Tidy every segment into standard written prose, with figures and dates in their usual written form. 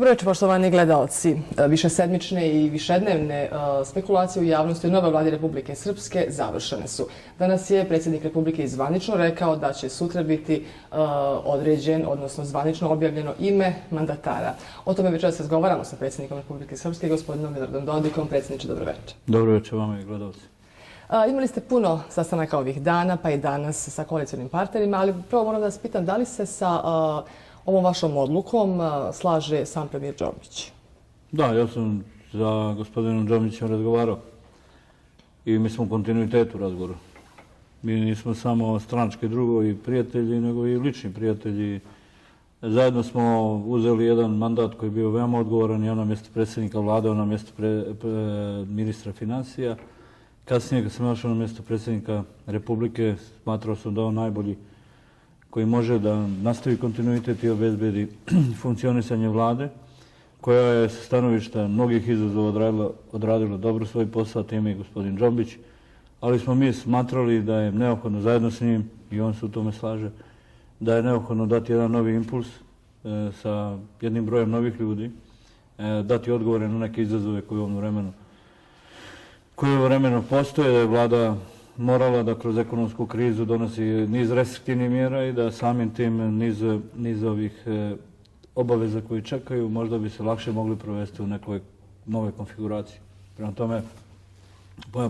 Dobro večer, poštovani gledalci. Višesedmične i višednevne spekulacije u javnosti o novoj vladi Republike Srpske završene su. Danas je predsjednik Republike i zvanično rekao da će sutra biti određen, odnosno zvanično objavljeno ime mandatara. O tome večeras razgovaramo sa predsjednikom Republike Srpske, gospodinom Miloradom Dodikom. Predsjedniče, dobro večer. Dobro večer vama i gledalci. Imali ste puno sastanaka ovih dana, pa i danas sa koalicionim partnerima, ali prvo moram da vas pitam da li se sa ovom vašom odlukom slaže sam premijer Džomić? Da, ja sam za gospodinom Džomićem razgovarao i mi smo u kontinuitetu razgovora. Mi nismo samo stranački drugovi prijatelji, nego i lični prijatelji. Zajedno smo uzeli jedan mandat koji je bio veoma odgovoran, ja na mjesto predsjednika vlade, on na mjesto ministra financija. Kasnije, kad sam našao na mjesto predsjednika Republike, smatrao sam da on najbolji koji može da nastavi kontinuitet i obezbedi funkcionisanje vlade, koja je sa stanovišta mnogih izazova odradila dobro svoj posao, time i gospodin Džombić, ali smo mi smatrali da je neophodno zajedno s njim, i on se u tome slaže, da je neophodno dati jedan novi impuls sa jednim brojem novih ljudi, dati odgovore na neke izazove koje u ovom vremenu postoje, da je vlada morala da kroz ekonomsku krizu donosi niz restriktivnih mjera i da samim tim niz ovih obaveza koji čekaju možda bi se lakše mogli provesti u nekoj nove konfiguraciji. Prema tome,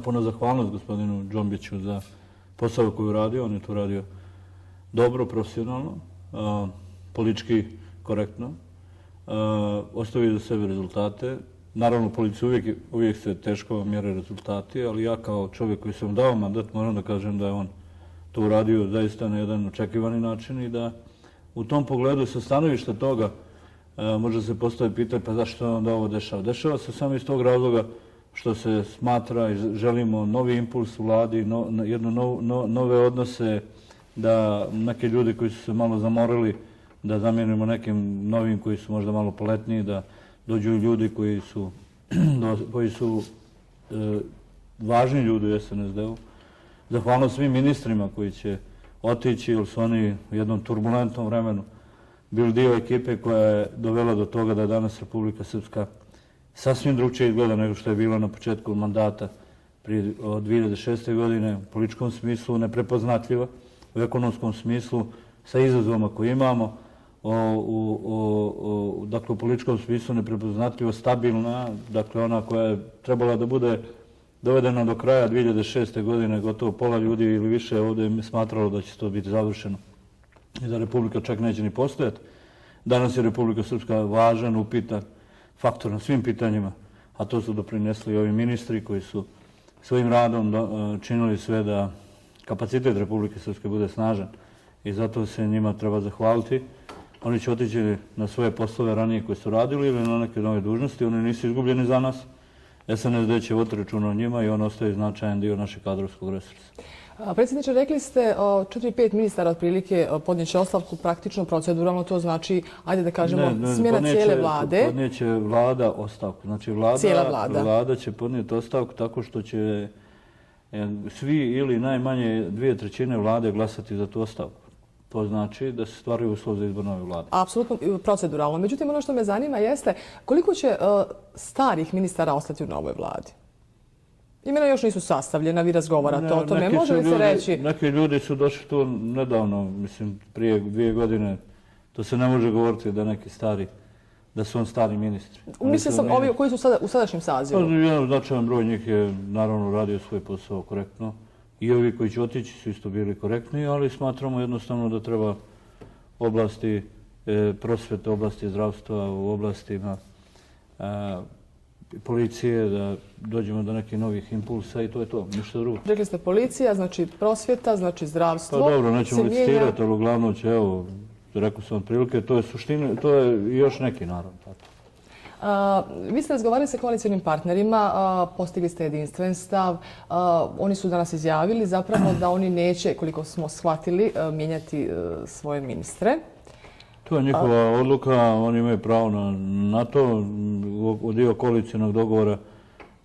puno zahvalnost gospodinu Džombiću za posao koji je uradio. On je to radio dobro, profesionalno, politički korektno, ostavio za sebe rezultate. Naravno, policiji uvijek se teško mjere rezultati, ali ja kao čovjek koji sam dao mandat moram da kažem da je on to uradio zaista na jedan očekivani način i da u tom pogledu sa stanovišta toga može se postaviti pitanje pa zašto onda ovo dešava. Dešava se samo iz tog razloga što se smatra i želimo novi impuls u vladi, nove odnose, da neke ljudi koji su se malo zamorili da zamijenimo nekim novim koji su možda malo poletniji, da dođu ljudi koji su važni ljudi u SNSD-u. Zahvalno svim ministrima koji će otići, jer su oni u jednom turbulentnom vremenu bili dio ekipe koja je dovela do toga da je danas Republika Srpska sasvim drugčije izgleda nego što je bilo na početku mandata od 2006. godine, u političkom smislu neprepoznatljiva, u ekonomskom smislu sa izazovima koje imamo, dakle u političkom smislu neprepoznatljivo stabilna, dakle ona koja je trebala da bude dovedena do kraja 2006. godine, gotovo pola ljudi ili više ovdje je smatralo da će to biti završeno i da Republika čak neće ni postojati. Danas je Republika Srpska važan, upitan faktor na svim pitanjima, a to su doprinesli ovi ministri koji su svojim radom činili sve da kapacitet Republike Srpske bude snažan i zato se njima treba zahvaliti. Oni će otići na svoje poslove ranije koje su radili ili na neke nove dužnosti. Oni nisu izgubljeni za nas. SNSD će voditi računa o njima i on ostaje značajan dio našeg kadrovskog resursa. Predsjedniče, rekli ste 4-5 ministara otprilike podnijeće ostavku praktično proceduralno. To znači, ajde da kažemo, smjena cijele vlade. Podnijeće vlada ostavku. Znači vlada će podnijeti ostavku tako što će svi ili najmanje 2/3 vlade glasati za tu ostavku. To znači da se stvaraju uslov za izbor nove vlade. Apsolutno proceduralno. Međutim, ono što me zanima jeste koliko će starih ministara ostati u novoj vladi? Imena još nisu sastavljena, vi razgovarate o tome. Može li se reći? Neki ljudi su došli tu nedavno, mislim prije 2 godine. To se ne može govoriti da neki stari, da su on stari ministri. Mislim sam ovi koji su u sadašnjem sazivu. Jedan značajan broj njih je naravno radio svoj posao korektno. I ovi koji će otići su isto bili korektni, ali smatramo jednostavno da treba oblasti prosvete, oblasti zdravstva, u oblastima policije, da dođemo do nekih novih impulsa i to je to, ništa drugo. Rekli ste policija, znači prosvjeta, znači zdravstvo. Pa dobro, nećemo licitirati, ali uglavnom će, evo, rekao sam otprilike, to je suština, to je i još neki narod. Vi ste razgovarali sa koalicionim partnerima, postigli ste jedinstven stav. Oni su danas izjavili zapravo da oni neće, koliko smo shvatili, mijenjati svoje ministre. To je njihova odluka, oni imaju pravo na to. Dio koalicionog dogovora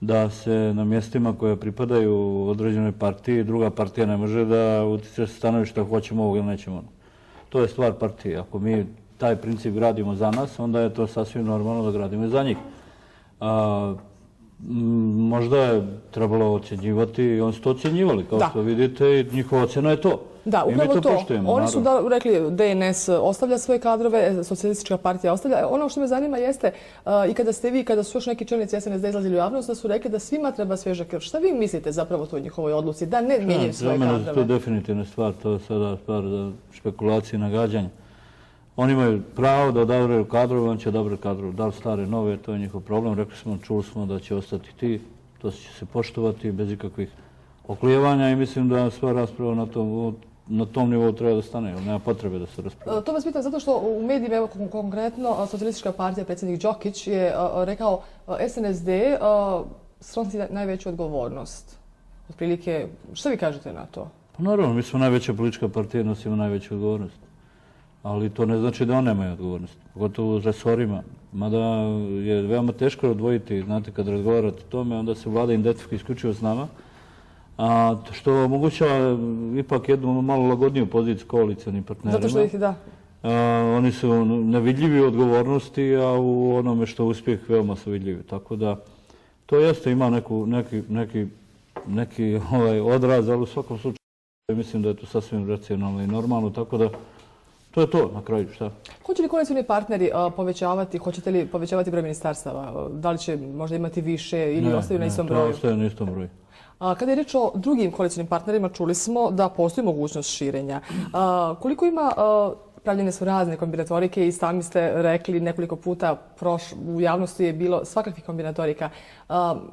da se na mjestima koja pripadaju određenoj partiji, druga partija ne može da utiče stanovišta hoćemo ovog ili nećemo ono. To je stvar partije. Ako mi taj princip gradimo za nas, onda je to sasvim normalno da gradimo i za njih. Možda je trebalo ocjenjivati i oni su to ocjenjivali, kao što vidite, i njihova ocjena je to. Da, i mi upravo to to. poštujemo. Oni su rekli DNS ostavlja svoje kadrove, Socijalistička partija ostavlja. Ono što me zanima jeste i kada ste vi, kada su još neki čelnici SNSD izlazili u javnost, da su rekli da svima treba svježa krv. Šta vi mislite zapravo o toj njihovoj odluci da ne mijenjaju svoje kadrove? Za mene je to definitivna stvar, to je sada stvar za spekulacije i nagađanje. Oni imaju pravo da odabraju kadrove, on će odabrati kadrove. Da li stare, nove, to je njihov problem. Rekli smo, čuli smo da će ostati ti, to će se poštovati bez ikakvih oklijevanja i mislim da sva rasprava na tom nivou treba da stane, jer nema potrebe da se raspravlja. To vas pitam zato što u medijima, evo konkretno, Socijalistička partija, predsjednik Đokić je rekao SNSD snosi najveću odgovornost. Otprilike, šta vi kažete na to? Pa naravno, mi smo najveća politička partija, nosimo najveću odgovornost. Ali to ne znači da oni nemaju odgovornost, pogotovo u resorima. Mada je veoma teško odvojiti, znate, kad razgovarate o tome, onda se vlada identifikuje isključivo s nama, što omogućava ipak jednu malo lagodniju poziciju koalicionim partnerima. Zato što ih da. Oni su nevidljivi u odgovornosti, a u onome što uspjeh veoma su vidljivi. Tako da to jeste ima neki odraz, ali u svakom slučaju mislim da je to sasvim racionalno i normalno, tako da to je to na kraju, šta? Hoće li koalicijni partneri povećavati, hoćete li povećavati broj ministarstava? Da li će možda imati više ili ostaju na istom broju? Ne, ostaju na istom broju. Kada je riječ o drugim koalicijnim partnerima, čuli smo da postoji mogućnost širenja. Koliko ima, pravljene su razne kombinatorike i sami ste rekli nekoliko puta u javnosti je bilo svakakvih kombinatorika.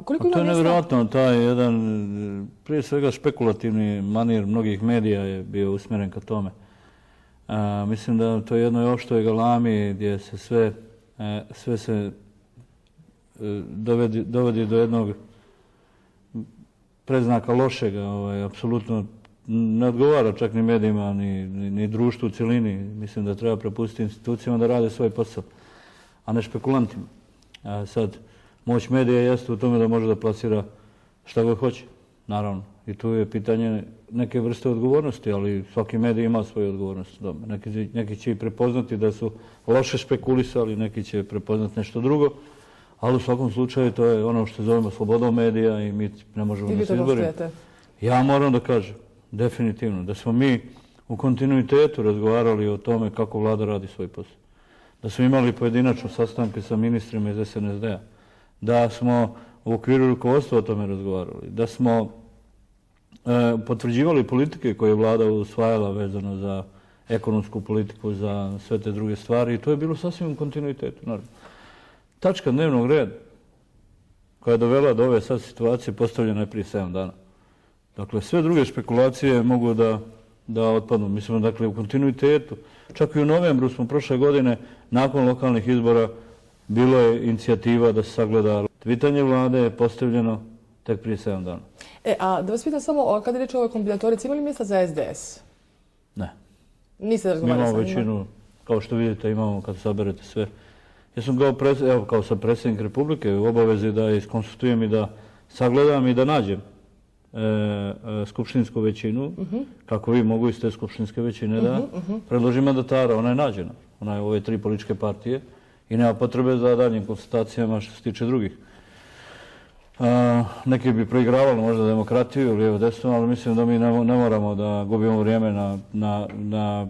Koliko ima to je mjesta? nevjerojatno, taj jedan, prije svega špekulativni manir mnogih medija je bio usmjeren ka tome. Mislim da to je jednoj opštoj galami gdje se sve se dovodi do jednog predznaka lošega, apsolutno ne odgovara čak ni medijima, ni društvu u cjelini. Mislim da treba prepustiti institucijama da rade svoj posao, a ne špekulantima. Sad, moć medija jeste u tome da može da plasira šta god hoće, naravno. I tu je pitanje neke vrste odgovornosti, ali svaki medij ima svoju odgovornost. Neki će i prepoznati da su loše špekulisali, neki će prepoznati nešto drugo, ali u svakom slučaju to je ono što zovemo slobodom medija i mi ne možemo da se izborimo. Ja moram da kažem, definitivno, da smo mi u kontinuitetu razgovarali o tome kako vlada radi svoj posao. Da smo imali pojedinačne sastanke sa ministrima iz SNSD-a, da smo u okviru rukovodstva o tome razgovarali, da smo potvrđivali politike koje je vlada usvajala vezano za ekonomsku politiku, za sve te druge stvari i to je bilo sasvim u kontinuitetu. Naravno. Tačka dnevnog reda koja je dovela do ove sad situacije postavljena je prije 7 dana. Dakle, sve druge špekulacije mogu da otpadnu. Mislim, dakle, u kontinuitetu. Čak i u novembru smo prošle godine, nakon lokalnih izbora, bilo je inicijativa da se sagleda. Pitanje vlade je postavljeno tek prije 7 dana. A da vas pitam samo, kada je riječ o ovoj kombinatorici, ima li mjesta za SDS? Ne. Niste razgovarali sa njima? Imamo većinu, kao što vidite, imamo kad saberete sve. Ja sam kao sam predsjednik Republike u obavezi da iskonsultujem i da sagledam i da nađem skupštinsku većinu, kako vi mogu iz te skupštinske većine da predložim mandatara. Ona je nađena. Ona je u ove 3 političke partije i nema potrebe za daljnjim konsultacijama što se tiče drugih. Neki bi proigravali možda demokratiju ili evo desno, ali mislim da mi ne moramo da gubimo vrijeme na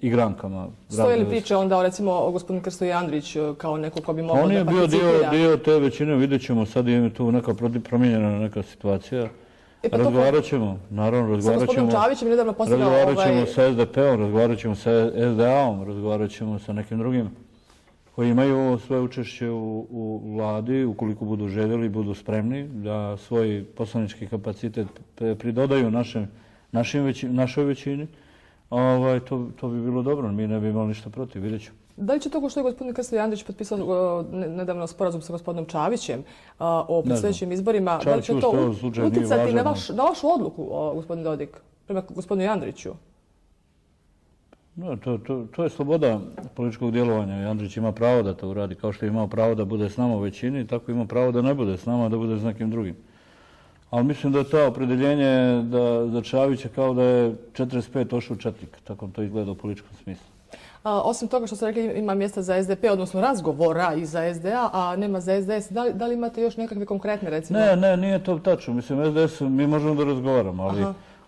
igrankama. Stoje li priče onda recimo o gospodinu Krstoju Andriću kao neko ko bi mogao on da participira? On je bio dio te većine, vidjet ćemo, sad je tu neka promijenjena neka situacija. Razgovarat ćemo, naravno, razgovarat ćemo. Sa gospodinom Čavićem je nedavno postavljao razgovarat ćemo sa SDP-om, razgovarat ćemo sa SDA-om, razgovarat ćemo sa nekim drugim koji imaju svoje učešće u vladi, ukoliko budu željeli, budu spremni da svoj poslanički kapacitet pridodaju našoj većini. To bi bilo dobro, mi ne bi imali ništa protiv, vidjet ćemo. Da li će to što je gospodin Krsto Andrić potpisao nedavno sporazum sa gospodinom Čavićem o predstojećim izborima, da li će to utjecati na vašu odluku, gospodin Dodik, prema gospodinu Andriću? To je sloboda političkog djelovanja. Andrić ima pravo da to uradi, kao što je imao pravo da bude s nama u većini, tako ima pravo da ne bude s nama, da bude s nekim drugim. Ali mislim da je to opределjenje za Čavića kao da je 45 ošao četnik, tako to izgleda u političkom smislu. Osim toga što ste rekli ima mjesta za SDP, odnosno razgovora i za SDA, a nema za SDS, da li imate još nekakve konkretne recimo? Ne, nije to tačno. Mislim, SDS mi možemo da razgovaramo,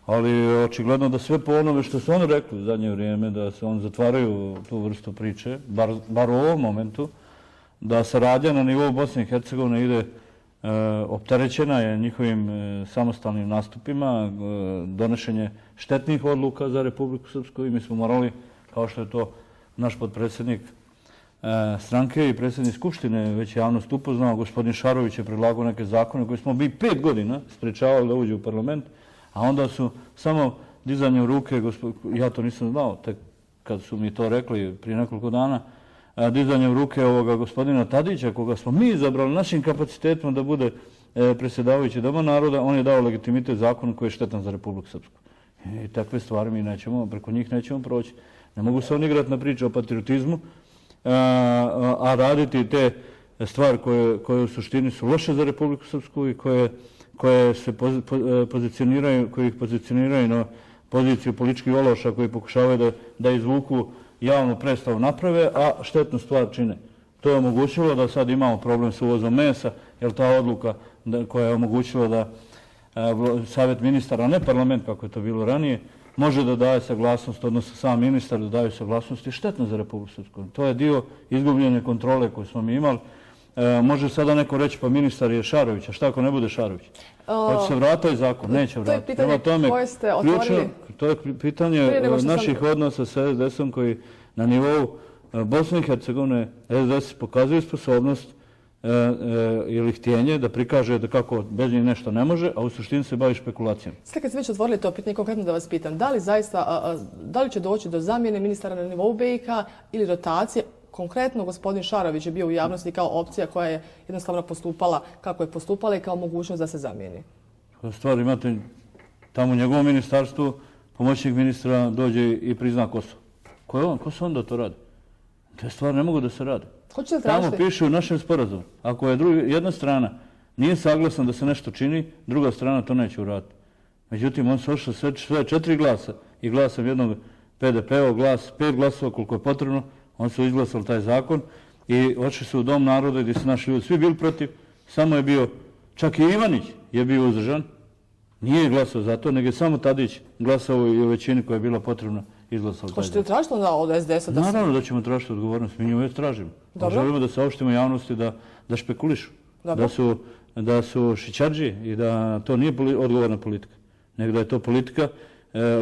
ali očigledno da sve po onome što su oni rekli u zadnje vrijeme, da se oni zatvaraju tu vrstu priče, bar u ovom momentu, da saradnja na nivou Bosne i Hercegovine ide opterećena je njihovim samostalnim nastupima, donošenje štetnih odluka za Republiku Srpsku i mi smo morali, kao što je to naš potpredsjednik stranke i predsjednik Skupštine već javnost upoznao, gospodin Šarović je predlagao neke zakone koje smo mi 5 godina sprečavali da uđe u parlament, a onda su samo dizanjem ruke, ja to nisam znao, tek kad su mi to rekli prije nekoliko dana, dizanjem ruke ovoga gospodina Tadića, koga smo mi izabrali našim kapacitetom da bude predsjedavajući Doma naroda, on je dao legitimitet zakonu koji je štetan za Republiku Srpsku. I takve stvari mi nećemo, preko njih nećemo proći. Ne mogu se on igrati na priče o patriotizmu, a raditi te stvari koje u suštini su loše za Republiku Srpsku i koje se pozicioniraju, koji ih pozicioniraju na poziciju političkih ološa koji pokušavaju da izvuku javnu predstavu naprave, a štetnu stvar čine. To je omogućilo da sad imamo problem s uvozom mesa, jer ta odluka koja je omogućila da Savjet ministara, a ne parlament kako je to bilo ranije, može da daje saglasnost, odnosno sam ministar da daje saglasnost je štetno za Republiku Srpsku. To je dio izgubljene kontrole koju smo mi imali. Može sada neko reći pa ministar je Šarović, a šta ako ne bude Šarović? Hoće se vratiti zakon? Neće vratiti. To je pitanje koje ste otvorili. To je pitanje naših odnosa sa SDS-om koji na nivou Bosne i Hercegovine SDS pokazuje sposobnost ili htjenje da prikaže da kako bez njih nešto ne može, a u suštini se bavi špekulacijom. Sada kad ste već otvorili to pitanje, konkretno da vas pitam, da li će doći do zamjene ministara na nivou BiH ili rotacije? Konkretno, gospodin Šarović je bio u javnosti kao opcija koja je jednostavno postupala kako je postupala i kao mogućnost da se zamijeni. Stvar imate tamo u njegovom ministarstvu, pomoćnik ministra dođe i prizna Kosovo. Ko je on? Ko se onda to radi? Te stvari ne mogu da se rade. Tamo piše u našem sporazumu. Ako je jedna strana nije saglasna da se nešto čini, druga strana to neće uraditi. Međutim, on se ošao sve 4 glasa i glasom jednog PDP-a, 5 glasova koliko je potrebno, on su izglasali taj zakon i ošli su u Dom naroda gdje su naši ljudi svi bili protiv, samo je bio, čak i Ivanić je bio uzdržan, nije glasao za to, nego je samo Tadić glasao i u većini koja je bila potrebna izglasao taj zakon. Hoćete tražiti onda od SDS-a da se... Naravno da ćemo tražiti odgovornost, mi nju uvijek tražimo. Želimo da saopštimo javnosti da špekulišu, da su šićadži i da to nije odgovorna politika, nego da je to politika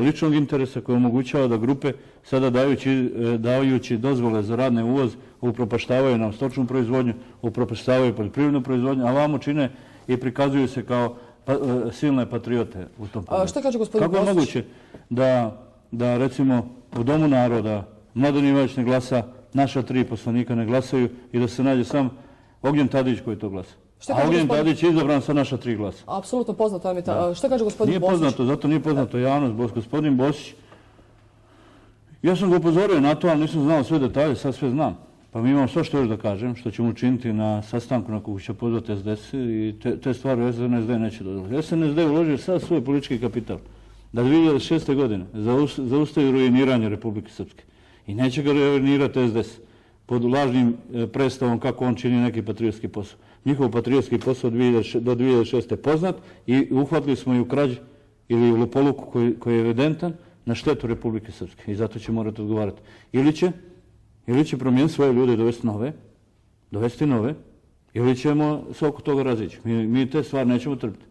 ličnog interesa koja omogućava da grupe sada dajući dozvole za radne uvoz upropaštavaju nam stočnu proizvodnju, upropaštavaju poljoprivrednu proizvodnju, a vamo čine i prikazuju se kao silne patriote u tom pogledu. Što kaže gospodin Bosić? Kako je moguće da recimo u Domu naroda Mladen Ivanić ne glasa, naša 3 poslanika ne glasaju i da se nađe sam Ognjen Tadić koji to glasa? A Ognjen Tadić je izabran sa naša 3 glasa. Apsolutno poznato vam je to. Što kaže gospodin Bosić? Nije poznato, zato nije poznato javnost. Gospodin Bosić, ja sam ga upozorio na to, ali nisam znao sve detalje, sad sve znam. Pa mi imamo sve što još da kažem, što ćemo učiniti na sastanku na kogu će pozvati SDS i te stvari SNSD neće dodati. SNSD uložio sad svoj politički kapital da 2006. godine zaustavi ruiniranje Republike Srpske. I neće ga ruinirati SDS pod lažnim predstavom kako on čini neki patriotski posao. Njihov patriotski posao do 2006. je poznat i uhvatili smo i u krađi ili u lopoluku koji je evidentan na štetu Republike Srpske. I zato će morati odgovarati. Ili će promijeniti svoje ljude i dovesti nove, ili ćemo se oko toga razići. Mi te stvari nećemo trpiti.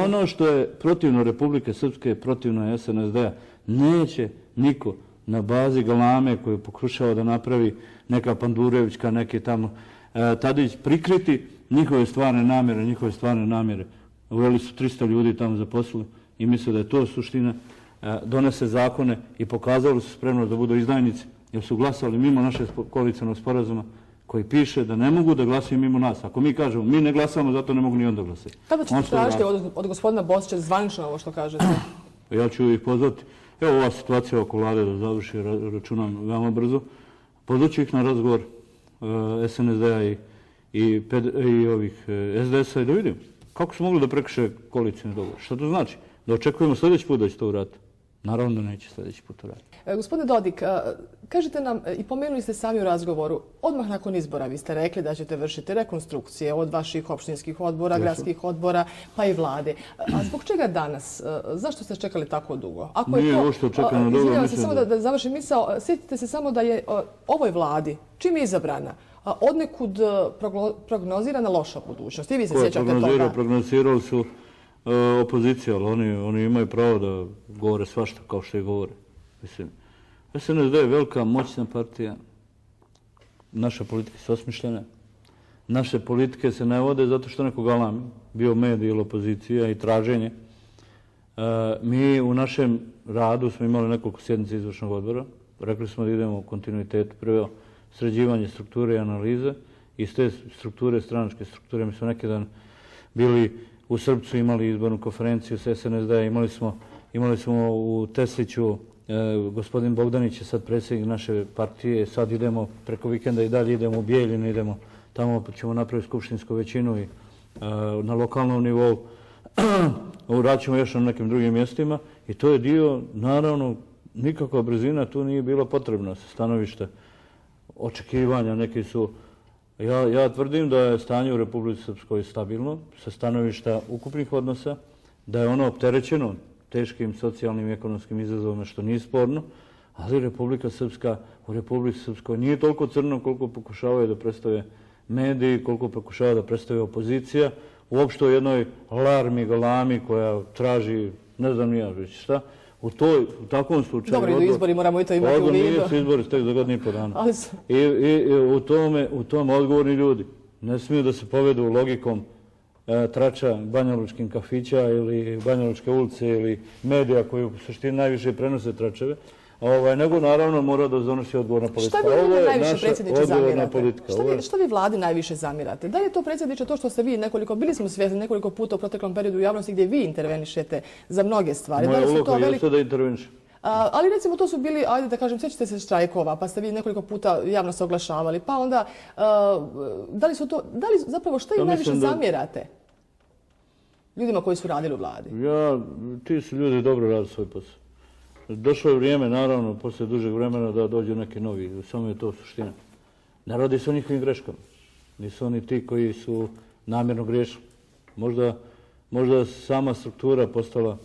Ono što je protivno Republike Srpske, protivno SNSD-a, neće niko na bazi galame koju pokušava da napravi neka Pandurevićka, neki tamo Tadić prikriti njihove stvarne namjere. Uveli su 300 ljudi tamo zaposlili i misle da je to suština. Donese zakone i pokazali su spremnost da budu izdajnici jer su glasali mimo našeg koalicionog sporazuma koji piše da ne mogu da glasaju mimo nas. Ako mi kažemo mi ne glasamo, zato ne mogu ni onda glasati. Kada ćete tražiti od gospodina Bosića zvanično ovo što kažete? Ja ću ih pozvati. Evo ova situacija oko vlade da završi, računam veoma brzo. Pozvaću ih na razgovor SNSD-a i ovih SDS-a i da vidim kako su mogli da prekrše koalicijni dogovor. Šta to znači? Da očekujemo sljedeći put da će to uraditi. Naravno da neće sljedeći put uraditi. Gospodine Dodik, kažete nam i pomenuli ste sami u razgovoru, odmah nakon izbora vi ste rekli da ćete vršiti rekonstrukcije od vaših opštinskih odbora, gradskih odbora, pa i vlade. A zbog čega danas? Zašto ste čekali tako dugo? Nije uopšte čekano dugo. Izvinjavam se samo da završim misao. Sjetite se samo da je ovoj vladi, čim je izabrana, odnekud prognozirana loša budućnost. I vi se sjećate toga. Prognozirali su opozicija, ali oni imaju pravo da govore svašta kao što i govore. Mislim, SNSD je velika, moćna partija. Naše politike su osmišljene. Naše politike se ne vode zato što neko galami, bio medij ili opozicija i traženje. Mi u našem radu smo imali nekoliko sjednica izvršnog odbora. Rekli smo da idemo u kontinuitetu. Prvo, sređivanje strukture i analize. Iz te strukture, stranačke strukture, mi smo neki dan bili u Srpcu, imali izbornu konferenciju s SNSD, imali smo u Tesliću, gospodin Bogdanić je sad predsjednik naše partije, sad idemo preko vikenda i dalje idemo u Bijeljinu, idemo tamo ćemo napraviti skupštinsku većinu i na lokalnom nivou. Uraćemo još na nekim drugim mjestima i to je dio, naravno, nikakva brzina tu nije bila potrebna sa stanovišta očekivanja. Neki su, ja tvrdim da je stanje u Republici Srpskoj stabilno sa stanovišta ukupnih odnosa, da je ono opterećeno teškim socijalnim i ekonomskim izazovima, što nije sporno, ali u Republici Srpskoj nije toliko crno koliko pokušavaju da predstave mediji, koliko pokušava da predstave opozicija, uopšte u jednoj larmi, galami koja traži, ne znam ja već šta, u takvom slučaju... Dobro, idu izbori, moramo i to imati u vidu. Nije su izbori tek za godinu i po dana. I u tome odgovorni ljudi ne smiju da se povedu logikom trača Banjalučkim kafića ili Banjalučke ulice ili medija koji u suštini najviše prenose tračeve, nego naravno mora da donosi odgovorna politika. Šta vi njima najviše, predsjedniče, zamirate? Politika. Šta vi vladi najviše zamirate? Da li je to, predsjedniče, to što ste vi bili smo svjesni nekoliko puta u proteklom periodu u javnosti gdje vi intervenišete za mnoge stvari? Moja uloga jeste da intervenišem. Ali recimo to su bili, ajde da kažem, sjećate se štrajkova, pa ste vi nekoliko puta javno se oglašavali, pa onda, zapravo šta im najviše zamjerate? Ljudima koji su radili u vladi. Ti su ljudi dobro radili svoj posao. Došlo je vrijeme, naravno, poslije dužeg vremena da dođu neki novi. Samo je to suština. Ne radi se o njihovim greškama. Nisu oni ti koji su namjerno griješili. Možda sama struktura postala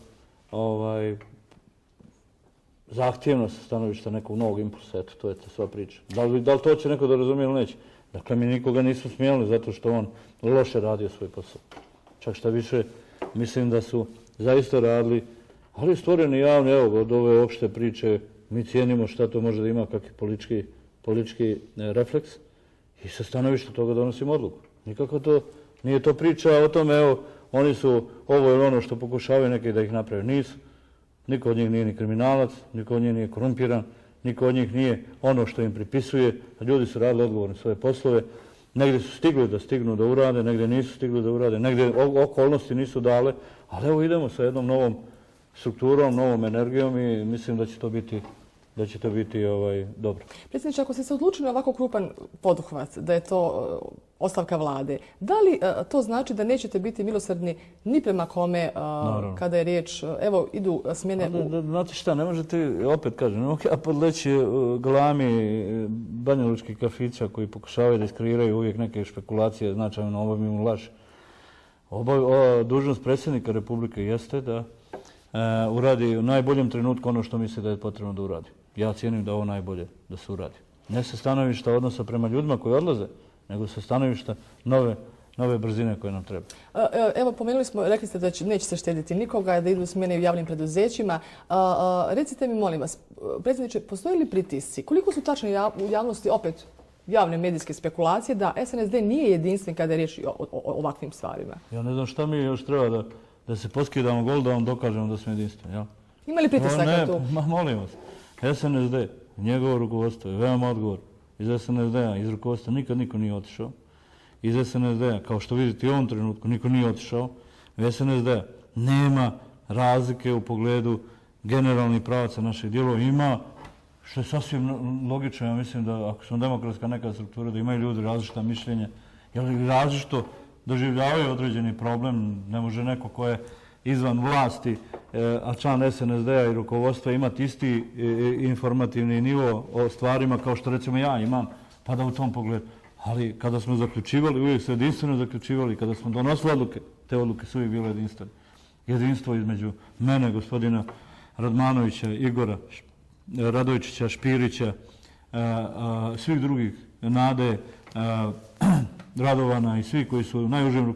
zahtjevna sa stanovišta nekog novog impulsa. Eto, to je ta sva priča. Da li to će neko da razumije ili neće? Dakle, mi nikoga nismo smijenili zato što on loše radio svoj posao. Čak šta više, mislim da su zaista radili, ali stvoreni javni, evo, od ove opšte priče, mi cijenimo šta to može da ima, kakvi politički refleks i sa stanovišta toga donosimo odluku. Nikako to, nije to priča o tome, evo, oni su ovo ili ono što pokušavaju neki da ih naprave. Nisu. Niko od njih nije ni kriminalac, niko od njih nije korumpiran, niko od njih nije ono što im pripisuje, a ljudi su radili odgovorne svoje poslove. Negdje su stigli da stignu da urade, negdje nisu stigli da urade, negdje okolnosti nisu dale, ali evo idemo sa jednom novom strukturom, novom energijom i mislim da će to biti dobro. Predsjedniče, ako ste se odlučili na ovako krupan poduhvat, da je to ostavka vlade, da li to znači da nećete biti milosrdni ni prema kome kada je riječ, evo, idu smjene... Znate šta, ne možete, opet kažem, ne mogu ja podleći galami banjalučkih kafića koji pokušavaju da iskreiraju uvijek neke špekulacije, značajno obavimo laž. Dužnost predsjednika Republike jeste da uradi u najboljem trenutku ono što misli da je potrebno da uradi. Ja cijenim da je ovo najbolje da se uradi. Ne sa stanovišta odnosa prema ljudima koji odlaze, nego sa stanovišta nove brzine koje nam treba. Evo, pomenuli smo, rekli ste da neće se štediti nikoga, da idu smjene u javnim preduzećima. Recite mi, molim vas, predsjedniče, postoje li pritisci? Koliko su tačno u javnosti opet javne medijske spekulacije da SNSD nije jedinstven kada je riječ o ovakvim stvarima? Ja ne znam šta mi još treba da se poskidamo gol da vam dokažemo da smo jedinstveni. Ja? Ima li pritisaka tu? Molim vas. SNSD, njegovo rukovodstvo je veoma odgovor. Iz SNSD-a, iz rukovodstva nikad niko nije otišao. Iz SNSD-a, kao što vidite i u ovom trenutku, niko nije otišao. U SNSD-a nema razlike u pogledu generalnih pravaca naših dijelova. Ima, što je sasvim logično, ja mislim da ako smo demokratska neka struktura, da imaju ljudi različita mišljenja, jer različito doživljavaju određeni problem. Ne može neko ko je izvan vlasti a član SNSD-a i rukovodstva imati isti informativni nivo o stvarima kao što recimo ja imam, pa da u tom pogledu. Ali kada smo zaključivali, uvijek su jedinstveno zaključivali, kada smo donosili odluke, te odluke su uvijek bile jedinstvene. Jedinstvo između mene, gospodina Radmanovića, Igora Radojičića, Špirića, svih drugih, Nade, Radovana i svi koji su u najužem rukovodstvu